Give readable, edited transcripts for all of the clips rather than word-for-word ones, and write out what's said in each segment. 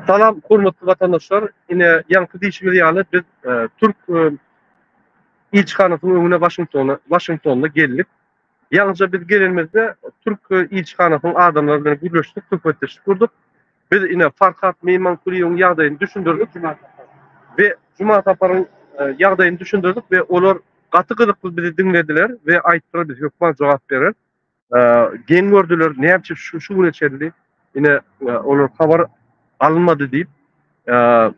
Salam hormatly watandaşlar. Ine ýaňky diýşimiz ýaly biz türk ilçihanasynyň öňüne Waşingtona Waşingtonda geldik. Ýaňyja biz gelenimizde türk ilçihanasynyň adamlary bilen gürleşdik, söhbetdeşlik gurduk. Biz ine Farhat Meýmankulyýewiň ýagdaýyny düşündirdik. We Juma Saparyň ýagdaýyny düşündirdik we olar gaty gyzykly bizi diňlediler we aýtdylar biz hökman jogap bereris. Geň gördüler, näme üçin şu şu güne çenli ine olar habar alynmady diýip.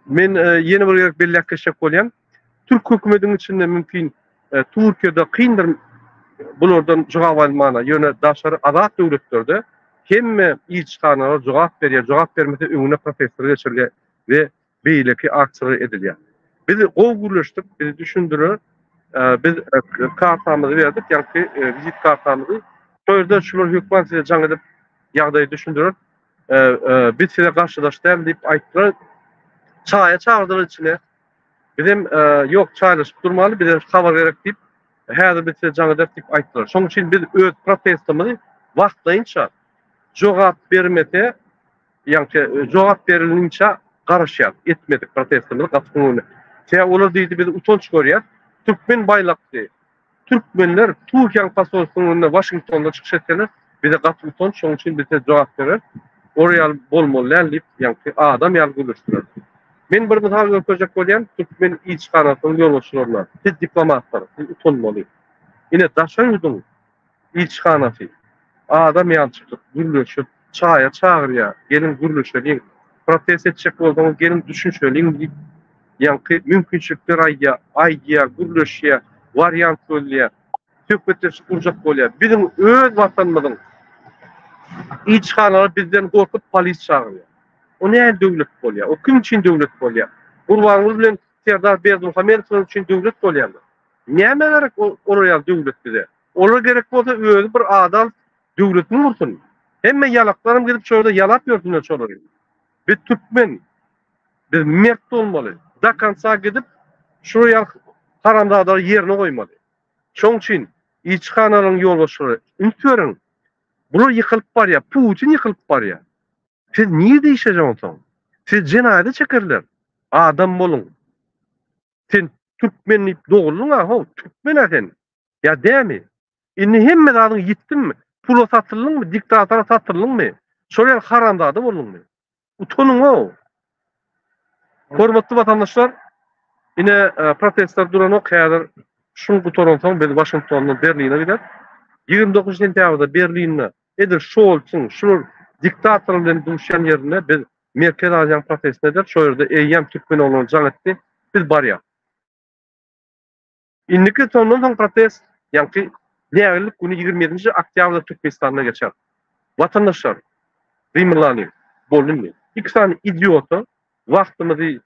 Men ýene bir gezek belläp geçjek bolýan. Türk hökümediň içinde mümkin Türkiýede kyndyr bulardan jogap almana, ýöne daşary azat döwletlerde hemme ilçihanalar jogap berýär, jogap bermese öňüne protestler geçirilýär we beýleki aksiýalar edilýär. Biz gowy gürleşdik, bizi düşündiler. Biz kartamyzy berdik, ýagny wizit kartamyzy. Şo ýerde şular hökman size jaň edip ýagdaýy düşündirer. Biz size garşydaş däl diýip aýtdylar. Çaýa çagyrdylar içine. Bizem ýok çaýlaşyp durmaly, bize habar gerek diýip, häzir biz size jaň ederis diýip aýtdylar. Şonuň üçin biz öz protestimizi wagtlaýynça jogap bermese, ýagny jogap berilinçä garaşýarys. Etmedik protestimizi gapysynyň öňünde. Sebäbi olar diýdi biz utanç görýäris. Türkmen baýlakly Türkmenler Türkiýäniň posolstwynyň öňünde Waşingtonda çykyş etseler, bize gaty utanç, şonuň üçin biz size jogap bereris. Olar ýaly bolmaly däl diýip, ýaňky adam ýaly gürleşdiler. Men bir mysal görkezjek bolýan, türkmen ilçihanasynyň ýolbaşçylaryna, siz diplomatlar, siz utanmaly. Ine, daşary ýurduň ilçihanasy adam ýaly çykyp, gürleşip, çaýa çagyrýar, geliň gürleşeliň, protest etjek bolsaňyz geliň düşünşeliň diýip, ýaňky mümkinçilikler aýdýar, aýdýar, gürleşýär, wariant gözleýär, söhbetdeşlik gurjak bolýar. Biziň öz watanymyzyň ilçihanalary bizden gorkup polis çagyrýar. O nähili döwlet bolýar? O kim üçin döwlet bolýar? Gurbanguly bilen Serdar Berdimuhamedowlar üçin döwlet bolýarmy? Nämä gerek olar ýaly döwlet bize? Olar gerek bolsa özi bir ada alyp döwletini gursun. Hemme ýalaklaram gidip şo ýerde ýalap ýörsünler şolary. Biz türkmen. Biz mert bolmaly. Do konca gidip şular ýaly haramzadalary ýerine goýmaly. Şoň üçin ilçihanalaryň ýolbaşçylary üns beriň. Bular ýykylyp barýar. Putin ýykylyp barýar. Siz nirde işlejek onsoň? Sizi jenaýata çekerler. Adam boluň. Sen türkmen diýip doguldyň-a how, türkmen-ä sen. Ýa dämi? Indi hemme zadyň ýitdimi? Pula satyldyňmy, diktatora satyldyňmy? Şol ýaly haramzada bolduňmy? Utanyň-ow! Hormatly watandaşlar, ine protestler duranok häzir şul gutaransoň biz Waşingtondan Berline gideris. 29 sentýabrda Berlinde edil Şolsuň şul diktator bilen duşýan ýerinde biz Merkezi Aziýanyň protestini ederis. Şo ýerde eýýäm türkmen oglany jaň etdi. Biz barýas. Indiki şondan soň protest ýaňky nägillik güni 27-nji oktýabrda Türkmenistanda geçer. Watandaşlar, gymyldanyň. Boldy indi. Iki sany idiota wagtymyzy,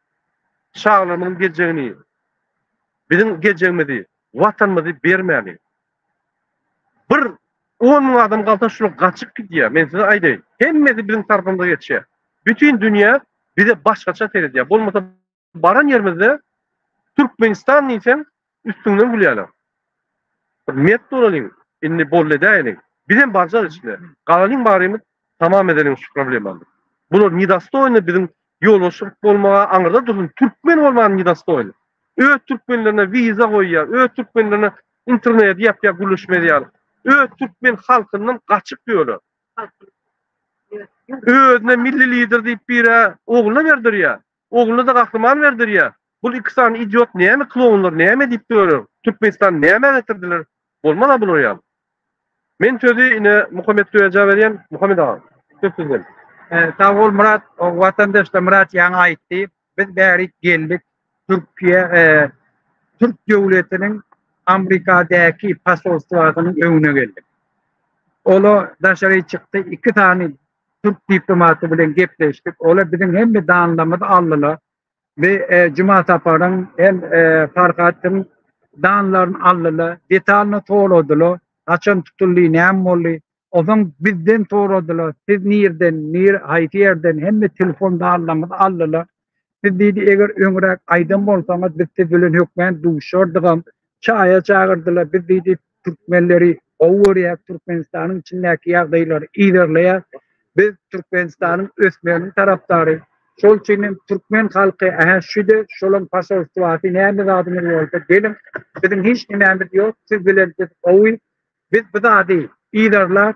çagalarymyzyň geljegini, biziň geljegimizi, watanymyzy bermäliň. Bir 10 müň adam galsa şular gaçyp gidýär. Men size aýdaýyn. Hemmesi biziň tarapymyza geçýär. Bütin dünýä bize başgaça seredýär. Bolmasa Baran ýerimizde Türkmenistan diýseň üstüňden gülýärler. Bir mert bolalyň, indi boldy edäýeliň. Bizem barjak içine. Galalyň barymyz tamam edeliň şu problemany. Bular nedostoýny biziň ýolbaşçylyk bolmaga aňyrda dursun türkmen bolmaga nedostoýny. Öz türkmenlerine wiza goýýar, öz türkmenlerine interneti ýapýar gürleşmez ýaly. Öz türkmen halkyndan gaçyp ýörler. Özüne milli lider diýip birä ogluna berdirýär. Ogluna-da gahryman berdirýär. Bul iki sany idiot näme klounlar näme diýip ýörer. Türkmenistany nämä getirdiler. Bolmaz-a bular ýaly. Men sözi ine Muhammet Döwejä berýän. Muhammet aga, söz sizden. Sag bol Myrat. Watandaşlar Myrat ýaňy aýtdy. Biz bärik geldik. Türkiýe Türk döwletiniň Amrikadäki posolstwasynyň öňüne geldik. Ola daşary çykdy. Iki sany türk diplomaty bilen gepleşdik. Olar biziň hemme danlamyzy aldylar. Bi Juma Saparyň hem Farhatyň danlaryny aldylar. Detalyny soradylar. Haçan tutuldy, näme boldy? Onsoň bizden soradylar. Siz nirden, nir, haýsy ýerden? Hemme telefon danlamyzy aldylar. Siz diýdi, eger öňräk aýdan bolsaňyz, biz siz bilen hökmän duşardygam. Çaýa çagyrdylar. Biz diýdi, türkmenleri gowy görýäs, Türkmenistanyň içindäki ýagdaýlary yzarlaýas. Biz Türkmenistanyň ösmeginiň tarapdary. Şol üçin hem türkmen halky ähä şüde şolaň posolstwasy näme zadyňyz bolsa geliň biziň hiç nimämiz ýok siz bilen biz gowy biz bu zady yzarlap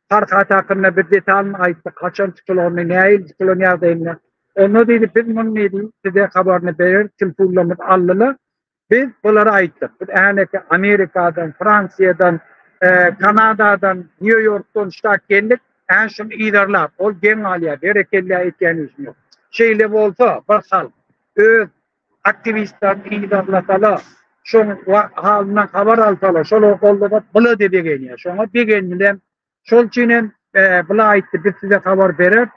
Farhat hakynda biz detalyny aýtdyk haçan tutulanyny nähili tutulan ýagdaýynda onda diýdi biz muny diýdi size habaryny bereris telefon aldylar Biz bulary aýtdyk. Biz äneki Amerikadan, Fransiýadan, Kanadadan, Nýu-Ýorkdan ştat geldik. Än şuny yzarlap, ol geň galýar, berekella etýän işim ýok. Şeýle bolsa, bir halk öz aktiwistlerini yzarlasalar, şoň halyndan habar alsalar, şolar goldasa, bula-da begenýär. Şoňa begenilem Şol üçin hem bula aýtdy, biz size habar bereris.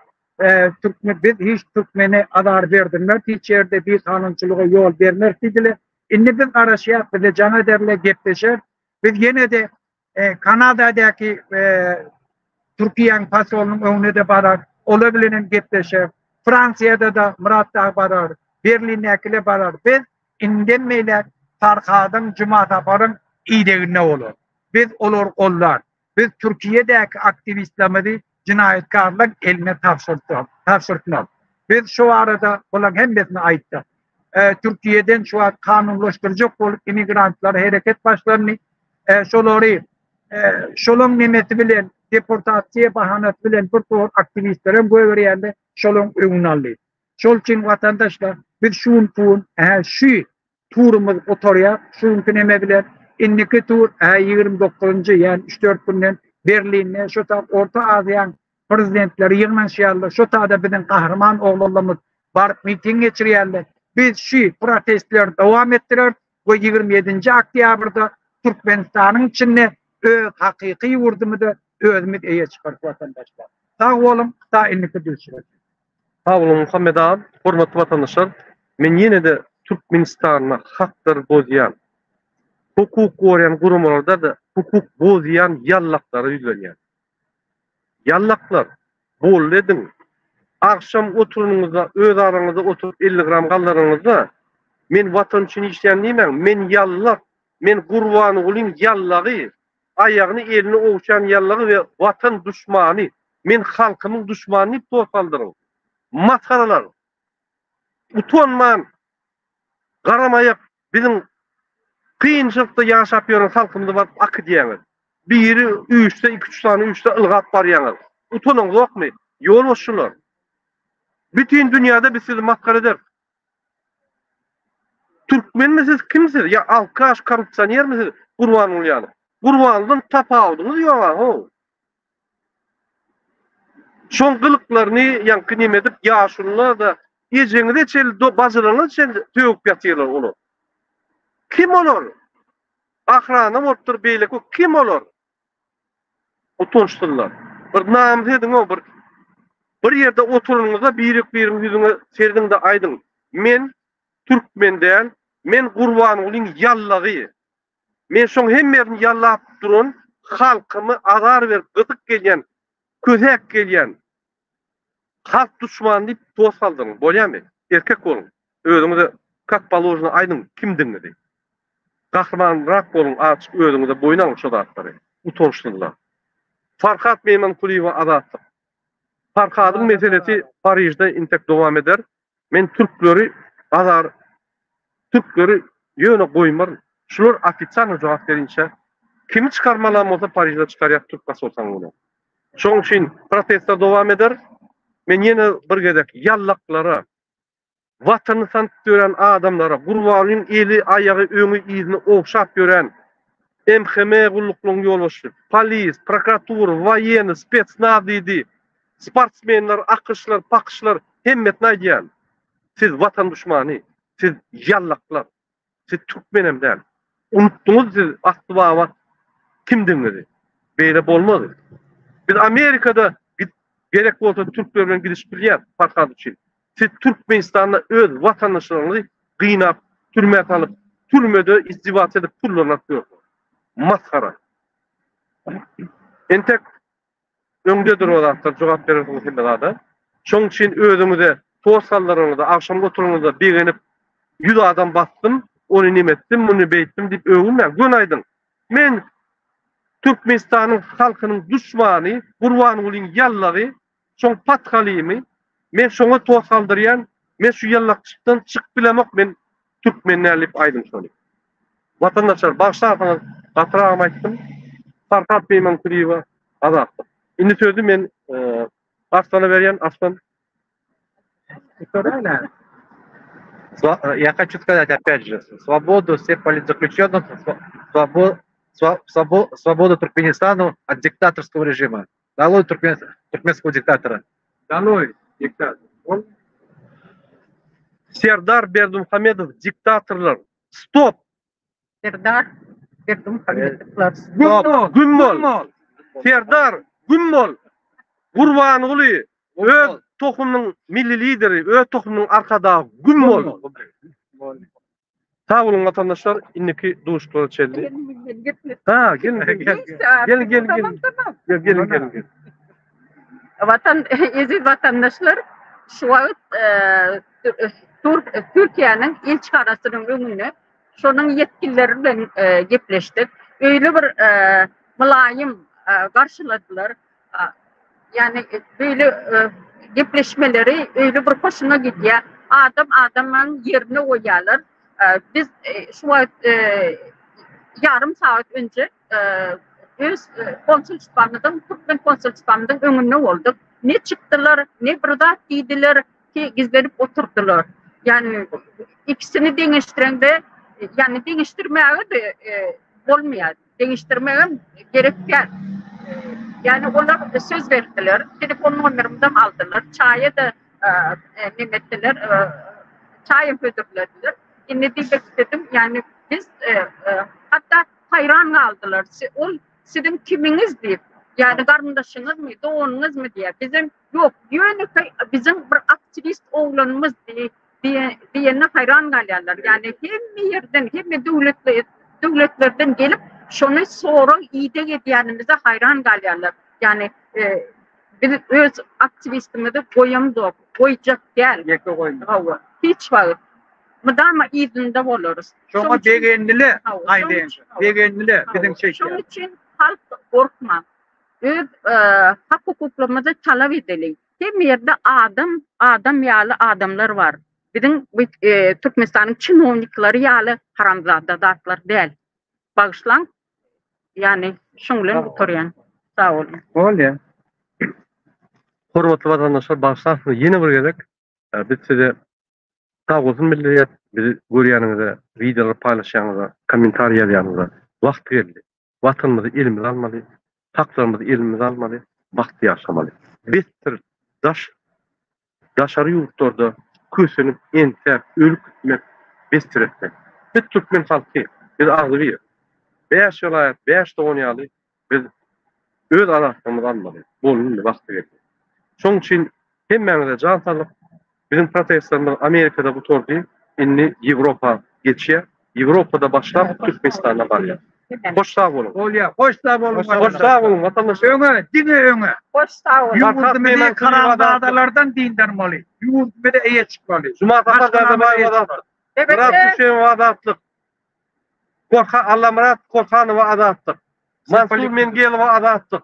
Türkmen biz hiç türkmene azar berdirmeris, hiç ýerde bikanunçylyga ýol bermeris diýdiler. Indi biz garaşýas, bize jaň ederler, gepleşeris. Biz ýene-de Kanadadaky Türkiýäň posolynyň öňüne-de bararys, olar bilen hem gepleşeris. Fransiýada-da Myrat dagy barar, Berlindäkiler barar. Biz indem beýläk Farhadyň, Jumasaparyň ideginde bolarys. Biz olary goldarys. Biz Türkiýedäki aktiwistlerimizi jenaýatkarlaryň eline tabşyrtmaz. Biz şu barada bularyň hemmesini aýtdyk. Türkiýeden şu wagt kanunlaşdyrjak bolup immigrantlara hereket başlandy. Şolary şolaň nemesi bilen deportasiýa bahanasy bilen bir topar aktiwistler hem goýberýärler, şolaryň öňüni aldy. Şol üçin watandaşlar biz şu günki gün şu Turumyz gutarýar şu günki neme bilen. Indiki tur 29-njy, ýagny üç-dört günden Berlinde şo ta Orta Aziýaň prezidentleri ýygnanyşýarlar. Şo tada biziň gahryman oglanlarymyz baryp miting geçirýärler. Biz şu protestleri dowam etdireris we 27-nji oktýabrda Türkmenistanyň içinde öz hakyky ýurdumyza özümiz eýe çykarys watandaşlar. Sag boluň, ta indiki duşuşyga. Sag boluň Muhammet agam. Hormatly watandaşlar, men ýene-de Türkmenistanda haklary bozýan, hukuk goraýan guramalarda-da hukuk bozýan ýallaklara ýüzlenýän. Ýallaklar, boldy ediň. Agşam oturanyňyzda, öz araňyzda oturyp 50 gram galdyranyňyzda, men watan üçin işleýän diýmäň, men ýallak, men Gurbangulyň ýallagy, aýagyny elini ogşan ýallagy we watan duşmany, men halkymyň duşmany diýip tor saldyryň. Masgaralar! Utanman garamaýak biziň kynçylykda ýaşap ýören halkymyzy baryp akydýaňyz. Biri üýşse iki-üç sany üýşse ylgap barýaňyz. Utanaňzokmy? Ýolbaşçylar! Bütin dünýäde biz sizi masgara ederis. Türkmenmi siz kim siz ýa alkaş korrupsionermi siz Gurbanguly ýaly. Gurbangulydan tapawudyňyz ýoga how. Şoň gylyklaryny ýaňky neme edip ýaşulular-da ejeňize çenli bajylaryňyza çenli sögüp ýatyrlar olar. Kim olar? Ahrana bolupdyr beýleki kim olar? Utançsyzlar. Bir namys ediň-ow bir. Bir ýerde oturanyňyzda birek-biriň ýüzüňe serediň-de aýdyň, Men türkmen däl, men Gurbangulyň ýallagy. Men şoň hemmerini ýallap duran halkymy azar berip gysyp gelýän, kösäp gelýän halk duşmany diýip toz saldyryň. Bolýamy? Erkek boluň. Özüňize kak položno aýdyň kimdigiňizi. Gahrymanrak boluň azjyk özüňize boýun alyň şo zatlary. Utançsyzlar. Farhat Meýmankulyýewa Azatlyk. Farhadyň meselesi Parižde intek dowam eder. Men türkleri azar türkleri ýöne goýmaryn. Şular ofitsialno jogap berinçä kimi çykarmalam bolsa Parižde çykarýas türk posolstwanyň öňüne. Şoň üçin protestler dowam eder. Men ýene bir gezek ýallaklara Watanyny sanyp ýören adamlara, Gurbangulyň eli, aýagy, öňi, yzyny ogşap ýören MHM gulluklaryň ýolbaşçysy, polis, prokuratura, woýennyý, spetsnaz diýdi, sportsmenler, akyşlar, pakyşlar hemmesine aýdýan, siz watan duşmany, siz ýallaklar. Siz türkmenem däl. Unutdyňyz siz asly baba kimdigiňizi. Beýle bolmaz. Biz Amerikada gerek bolsa türkler bilen gidişip bilýäs Farhad üçin. Siz Türkmenistanda öz watandaşlaryňyzy gynap türmä salyp türmede izdiwats edip pullaryny alyp ýörsüňiz. Masgara. Entek Öňdedir o zatlar jogap berersiňiz hemme zada. Şoň üçin özüňize tost saldyryňyzda agşam oturyňyzda begenip ýüz adam basdym, ony nemetdim, muny beýtdim diýip öwünmäň. Göni aýdyň. Men Türkmenistanyň halkynyň duşmany Gurbangulyň ýallagy, şoň pathalymy. Men şoňa tos galdyrýan, men şu ýallakçykdan çykyp bilemok, men türkmen däl diýip aýdyň şony. Watandaşlar bagyşlarsyňyz gatyragam aýtdym. Farhat Beýmankulyýewa Azatlyk. Indi sözi men Arslana berýän, Arslan. Я хочу сказать опять же, свободу всех политзаключенных, свободу Туркменистану от диктаторского режима. Долой туркменского диктатора. Долой диктатор. Serdar Berdimuhamedow diktatorlar stop. Serdar Berdimuhamedowlar stop. Güm bol. Serdar güm bol. Gurbanguly öz tohumynyň milli lideri, öz tohumynyň arkadagy güm bol. Sag boluň watandaşlar, indiki duşuşyklara çenli. Ha, gelin, gelin, gelin, gelin, gelin. Gelin, gelin, gelin. Watan, eziz watandaşlar, şu wagt Türkiýäniň ilçihanasynyň öňünde şonuň ýetginleri bilen gepleşdik. Öýle bir mylaýym garşyladylar. Ýagny beýle gepleşmeleri öýle bir hoşuňa gidýär. Adam adamyň ýerine goýýarlar. Biz şu wagt ýarym sagat önje öz konsulstwamyzyň, türkmen konsulstwamyzyň öňünde bolduk. Ne çykdylar, ne bir zat diýdiler, ki gizlenip oturdylar. Ýagny ikisini deňeşdireňde, ýagny deňeşdirmäge-de bolmaýar. Deňeşdirmegem gerek däl. Ýagny olar söz berdiler, telefon nomerimizem aldylar, çaýa-da neme etdiler, çaýam hödürlediler. Indi diýmek isledim, ýagny biz hatda haýran galdylar. Ol siziň kimiňiz diýip, ýagny garyndaşyňyzmy, doganyňyzmy diýýär. Bizem ýok, ýönekeý biziň bir aktiwist oglanymyz diýenine haýran galýarlar. Ýagny hemme ýerden, hemme döwletlerden gelip, şony sorag, ideg edýänimize haýran galýarlar. Ýagny biz öz aktiwistimizi goýamzok, goýjak däl. Ýeke goýmaz. Hawa, hiç wagt. Mydama yzynda bolarys. Şoňa begendiler, aýdaýyn. Begendiler biziň çekýän. Şonuň üçin halk gorkmaň. Öz hak-hukuklarymyzy talap edeliň. Hemme ýerde adam, adam ýaly adamlar bar. Biziň bu Türkmenistanyň çinownikleri ýaly haramzada zatlar däl. Bagyşlaň. Ýagny şuň bilen gutarýan. Sag boluň. Bolýa. Hormatly watandaşlar bagyşlarsyňyz ýene bir gezek biz size sag bolsun bildirýäs bizi görýäniňize wideolar paýlaşýanyňyza kommentariý ýazýanyňyza wagty geldi watanymyzy elimize almaly haklarymyzy elimize almaly bagtly ýaşamaly besdir daş daşary ýurtlarda kösenip entäp ölüp gitmek besdir etmek biz türkmen halky biz agzybir bäş welaýat bäş dogan ýaly biz öz azatlygymyzy almaly boldy indi wagty geldi şoň üçin hemmäňize jan saglyk biziň protestlerimiz Amerikada gutardy indi Ýewropa geçýär Ýewropada başlap Türkmenistana barýar hoş sag boluň. Bolýar hoş sag boluň hoş sag boluň watandaşlar. Öňe diňe öňe. Hoş sag boluň. Ýurdumyzy haramzadalardan dyndarmaly. Ýurdumyza eýe çykmaly. Juma Sapar Gardabaýew azatlyk. Myrat Düşemow azatlyk. Korha Allamyrat Korhanowa azatlyk. Mansur Mengelowa azatlyk.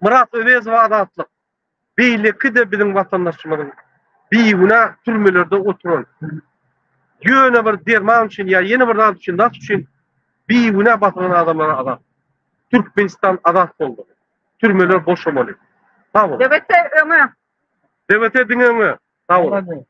Myrat Öwezowa azatlyk. Beýleki-de biziň watandaşymyzyň bigünä türmelerde oturan, ýöne bir derman üçin ýa ýene bir zat üçin, zat üçin bigünä basylan adamlara azat. Türkmenistan azat bolmaly. Türmeler boşamaly. Sag boluň. DBT öňe. DBT diňe öňe. Sag boluň.